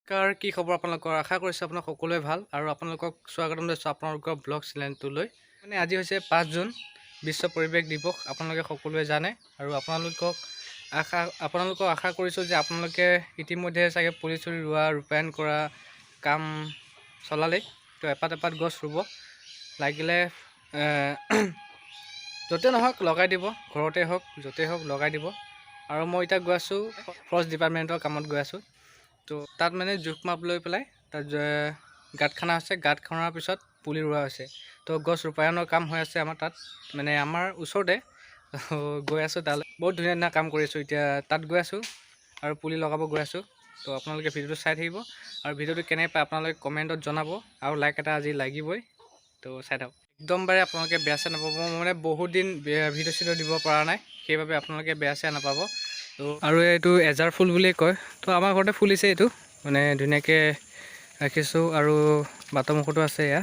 নমস্কাৰ, কি খবৰ আপোনালোকৰ? আশা কৰিছোঁ আপোনালোক সকলোৱে ভাল আৰু আপোনালোকক স্বাগতম জনাইছোঁ আপোনালোকৰ ব্লগ চেনেলটোলৈ। মানে আজি হৈছে 5 জুন, বিশ্ব পৰিৱেশ দিৱস, আপোনালোকে সকলোৱে জানে। আৰু আপোনালোকক আশা কৰিছোঁ যে আপোনালোকে ইতিমধ্যে চাগে পুলি চুলি ৰোৱা, ৰূপায়ণ কৰা কাম চলালেই। তো এপাত এপাত গছ ৰুব লাগিলে, য'তে নহওক লগাই দিব, ঘৰতে হওক, য'তে হওক লগাই দিব। আৰু মই এতিয়া গৈ আছোঁ, ফৰেষ্ট ডিপাৰ্টমেণ্টৰ কামত গৈ আছোঁ। তো তাত মানে জোখ মাপ লৈ পেলাই তাত গাঁত খানা হৈছে, গাঁত খনাৰ পিছত পুলি ৰোৱা হৈছে। তো গছ ৰূপায়ণৰ কাম হৈ আছে আমাৰ তাত, মানে আমাৰ ওচৰতে। তো গৈ আছোঁ তালৈ। বহুত ধুনীয়া ধুনীয়া কাম কৰি আছোঁ। এতিয়া তাত গৈ আছোঁ আৰু পুলি লগাব গৈ আছোঁ। তো আপোনালোকে ভিডিঅ'টো চাই থাকিব আৰু ভিডিঅ'টো কেনে পায় আপোনালোকে কমেণ্টত জনাব আৰু লাইক এটা আজি লাগিবই। তো চাই থাকক একদম বাৰে, আপোনালোকে বেয়া চেয়া নাপাব। মই মানে বহুত দিন ভিডিঅ' চিডিঅ' দিব পৰা নাই, সেইবাবে আপোনালোকে বেয়া চেয়া নাপাব। তো আৰু এইটো এজাৰ ফুল বুলিয়ে কয়। তো আমাৰ ঘৰতে ফুলিছে এইটো, মানে ধুনীয়াকৈ ৰাখিছোঁ। আৰু বাটৰ মুখতো আছে এয়া।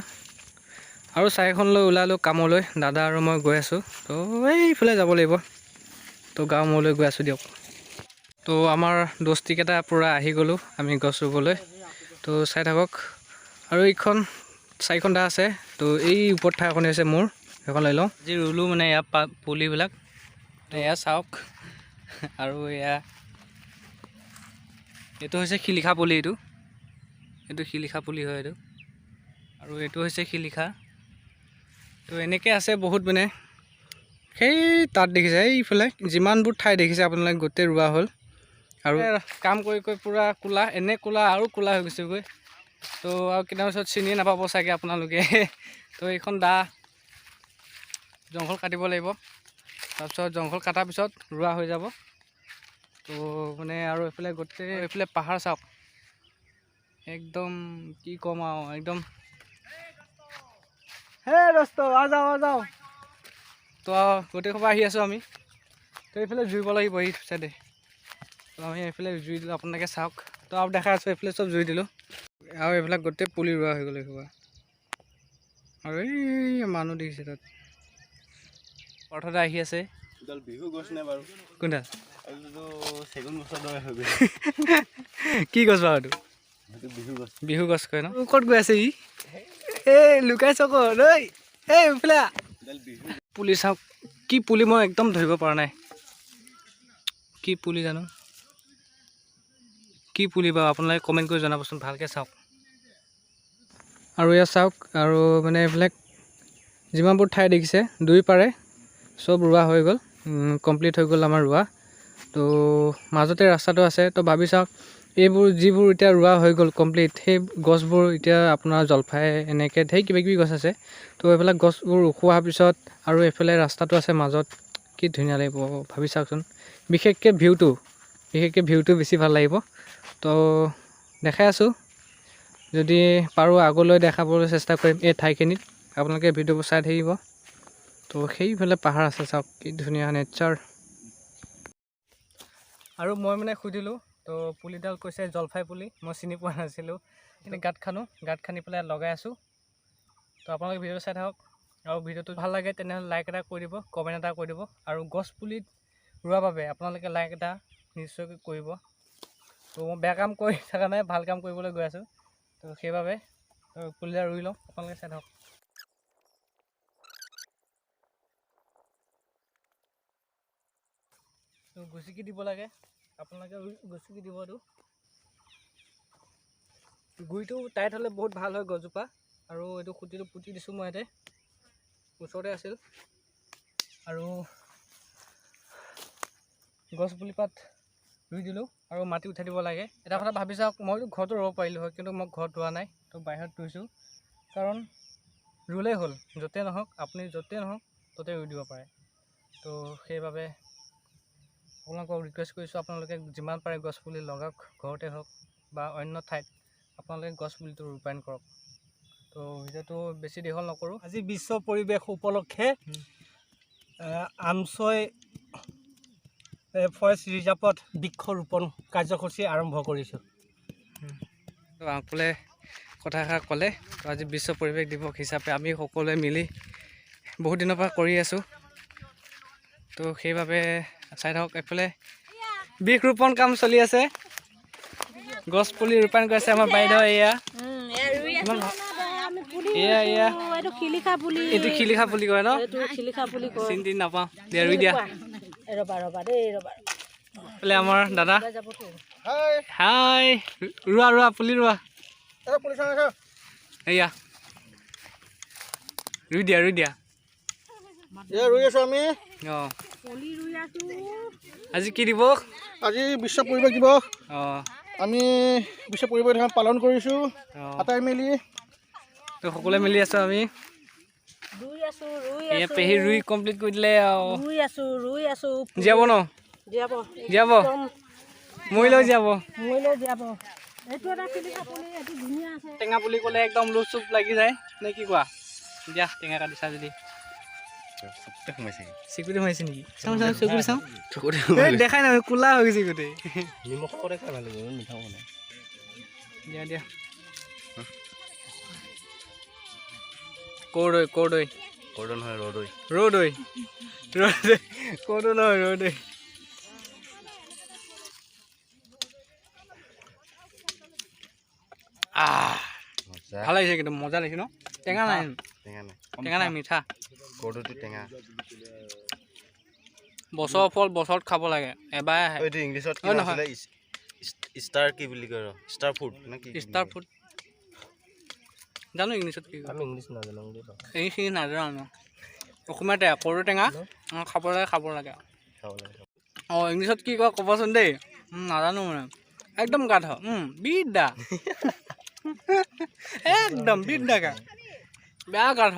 আৰু চাইকেলখন লৈ ওলালোঁ কামলৈ, দাদা আৰু মই গৈ আছোঁ। তো এইফালে যাব লাগিব, তো গাঁও মূৰলৈ গৈ আছোঁ দিয়ক। তো আমাৰ দোস্তিকেইটা পূৰা আহি গ'লোঁ আমি গছ ৰুবলৈ। তো চাই থাকক। আৰু এইখন চাৰিখন দা আছে, তো এই ওপৰত ঠাইখন হৈছে মোৰ, সেইখন লৈ লওঁ। আজি ৰুলোঁ মানে ইয়াৰ পুলিবিলাক, তো এয়া চাওক। আৰু এয়া এইটো হৈছে শিলিখা পুলি, এইটো এইটো শিলিখা পুলি হয় এইটো। আৰু এইটো হৈছে শিলিখা। তো এনেকৈ আছে বহুত, মানে সেই তাত দেখিছে, এইফালে যিমানবোৰ ঠাই দেখিছে আপোনালোকে, গোটেই ৰোৱা হ'ল। আৰু কাম কৰি কৰি পূৰা ক'লা, এনে ক'লা আৰু ক'লা হৈ গৈছেগৈ। তো আৰু কেইটামান পিছত চিনিয়ে নাপাব চাগে আপোনালোকে। তো এইখন দা, জংঘল কাটিব লাগিব, তাৰপিছত জংঘল কটাৰ পিছত ৰোৱা হৈ যাব। তো মানে আৰু এইফালে গোটেই এইফালে পাহাৰ চাওক, একদম কি ক'ম আৰু একদম। হে দোস্ত, আ যাওঁ, আ যাওঁ। তো গোটেই সোপা আহি আছোঁ আমি। তো এইফালে জুইব লাগিব এই চাইডে। তো আমি এইফালে জুই দিলোঁ, আপোনালোকে চাওক। তো আৰু দেখাই আছোঁ, এইফালে চব জুই দিলোঁ আৰু এইবিলাক গোটেই পুলি ৰোৱা হৈ গ'ল এইসোপা। আৰু এই মানুহ দেখিছে, তাত পাৰ্থদা আহি আছে। এইডাল বিহু গছ নে বাৰু? কোনডাল? এইটোতো চেগুন গছৰ দৰে হৈ গৈছে। কি গছ বাৰু এইটো? সেইটো বিহু গছ। বিহু গছ কয় ন? ক'ত গৈ আছে ই? এই লুকাইছ ক'ত? ঐ, এই এইফালে আহ। এইডাল বিহু পুলি চাওক, কি পুলি মই একদম ধৰিব পৰা নাই, কি পুলি জানো, কি পুলি বাৰু আপোনালোকে কমেণ্ট কৰি জনাবচোন। ভালকৈ চাওক। আৰু ইয়াত চাওক, আৰু মানে এইবিলাক যিমানবোৰ ঠাই দেখিছে, দুই পাৰে চব ৰোৱা হৈ গ'ল, কমপ্লিট হৈ গ'ল আমাৰ ৰোৱা। তো মাজতে ৰাস্তাটো আছে। তো ভাবি চাওক, এইবোৰ যিবোৰ এতিয়া ৰোৱা হৈ গ'ল কমপ্লিট, সেই গছবোৰ এতিয়া আপোনাৰ জলফাই, এনেকৈ ঢেৰ কিবা কিবি গছ আছে। তো এইবিলাক গছবোৰ ওখোৱাৰ পিছত আৰু এইফালে ৰাস্তাটো আছে মাজত, কি ধুনীয়া লাগিব ভাবি চাওকচোন। বিশেষকৈ ভিউটো বেছি ভাল লাগিব। তো দেখাই আছোঁ, যদি পাৰোঁ আগলৈ দেখাবলৈ চেষ্টা কৰিম এই ঠাইখিনিত। আপোনালোকে ভিডিঅ'বোৰ চাই থাকিব। তো সেইফালে পাহাৰ আছে, চাওক কি ধুনীয়া নেচাৰ। আৰু মই মানে সুধিলোঁ, তো পুলিডাল কৈছে জলফাই পুলি, মই চিনি পোৱা নাছিলোঁ। কিন্তু গাঁত খানো, গাঁত খান্দি পেলাই লগাই আছোঁ। তো আপোনালোকে ভিডিঅ'টো চাই থাকক আৰু ভিডিঅ'টো ভাল লাগে তেনেহ'লে লাইক এটা কৰি দিব, কমেণ্ট এটা কৰি দিব আৰু গছ পুলি ৰোৱাৰ বাবে আপোনালোকে লাইক এটা নিশ্চয়কৈ কৰিব। তো মই বেয়া কাম কৰি থকা নাই, ভাল কাম কৰিবলৈ গৈ আছোঁ। তো সেইবাবে পুলিডাল ৰুই লওঁ, আপোনালোকে চাই থাকক। তো গুচুকি দিব লাগে, আপোনালোকে গুচুকি দিব। এইটো গুৰিটো টাইট হ'লে বহুত ভাল হয় গছজোপা। আৰু এইটো খুঁটিটো পুতি দিছোঁ মই ইয়াতে, ওচৰতে আছিল। আৰু গছ পুলিপাত ৰুই দিলোঁ আৰু মাটি উঠাই দিব লাগে। এটা কথা ভাবি চাওক, মইতো ঘৰতো ৰুব পাৰিলোঁ হয়, কিন্তু মই ঘৰত ৰোৱা নাই, তো বাহিৰত ৰুইছোঁ। কাৰণ ৰুলেই হ'ল, য'তে নহওক, আপুনি য'তে নহওক ত'তে ৰুই দিব পাৰে। তো সেইবাবে আপোনালোকক ৰিকুৱেষ্ট কৰিছোঁ, আপোনালোকে যিমান পাৰে গছ পুলি লগাওক, ঘৰতে হওক বা অন্য ঠাইত আপোনালোকে গছ পুলিটো ৰূপায়ণ কৰক। তো ভিডিঅ'টো বেছি দীঘল নকৰোঁ। আজি বিশ্ব পৰিৱেশ উপলক্ষে আমচৈ ফৰেষ্ট ৰিজাৰ্ভত বৃক্ষৰোপণ কাৰ্যসূচী আৰম্ভ কৰিছোঁ। তো আংকুলে কথাষাৰ ক'লে। তো আজি বিশ্ব পৰিৱেশ দিৱস হিচাপে আমি সকলোৱে মিলি বহুত দিনৰ পৰা কৰি আছোঁ। তো সেইবাবে চাই থাকক, এইফালে বৃক্ষ ৰোপণ কাম চলি আছে। গছ পুলি ৰোপণ কৰিছে আমাৰ বাইদেউ। এয়া এয়া এয়া এইটো শিলিখা পুলি। এইটো শিলিখা পুলি কয় ন? এইটো শিলিখা পুলি কয়। চিনি তিনি নাপাওঁ। দিয়া, ৰুই দিয়া। এই ৰ'বা ৰ'বা দেই, ৰ'বা। এইফালে আমাৰ দাদা। যাবতো। হাই, ৰোৱা ৰোৱা, পুলি ৰোৱা। এয়া ৰুই দিয়া, ৰুই দিয়া। ৰুই আছোঁ আমি। অঁ। পুলি ৰুই আছো। আজি কি দিৱস? আজি বিশ্ব পৰিৱেশ দিৱস। আমি বিশ্ব পৰিৱেশ দিৱস পালন কৰিছোঁ আটাই মিলি। তো সকলোৱে মিলি আছোঁ আমি। ৰুই আছো, ৰুই এয়া আছো। পেহী ৰুই কমপ্লিট কৰি দিলে আৰু। ৰুই আছো, ৰুই আছো। জীয়াব ন? জীয়াব। জীয়াব। একদম। মৰিলেও জীয়াব। মৰিলেও জীয়াব। এইটো এটা শিলিখা পুলি, এইটো ধুনীয়া আছে। টেঙা বুলি ক'লে একদম লোভ চোভ লাগি যায় নে কি কোৱা? দিয়া, টেঙা কাটিছা যদি। চকুতে সোমাইছে। চিকুটি সোমাইছে নেকি? চাওঁ চাওঁ, চকুটি চাওঁ। চকুতে। এই দেখাই নাই, কোলা হৈ গৈছে গোটেই। নিমখ কৰে খাই ভাল লাগিব, মিঠা বনাই। দিয়া দিয়া। কৰদৈ, কৰদৈ। কৰদৈ নহয়, ৰদৈ। ৰদৈ, ৰদৈ। কৰদৈ নহয়, ৰদৈ। আহ, ভাল লাগিছে কিন্তু, মজা লাগিছে ন? টেঙা নাই? টেঙা নাই। টেঙা নাই, মিঠা। কৰদৈটো টেঙা। বছৰৰ ফল বছৰত খাব লাগে, এবাৰ আহে। এইটো ইংলিছত কি অ, নহয়। আছিলে? ষ্টাৰ কি বুলি কয়? ষ্টাৰ ফুড নে কি? ষ্টাৰ ফুড, জানো ইংলিছত কি কয়। আমি ইংলিছ নাজানো দেই। এইখিনি নাজানো ন, অসমীয়াতে কৰদৈ টেঙা। খাব লাগে, খাব লাগে। খাব লাগে। অঁ, ইংলিছত কি কয় ক'বচোন দেই। নাজানো মানে, একদম গাধ। বিদ্যা, একদম বিদ্যা গা, বেয়া গাধ।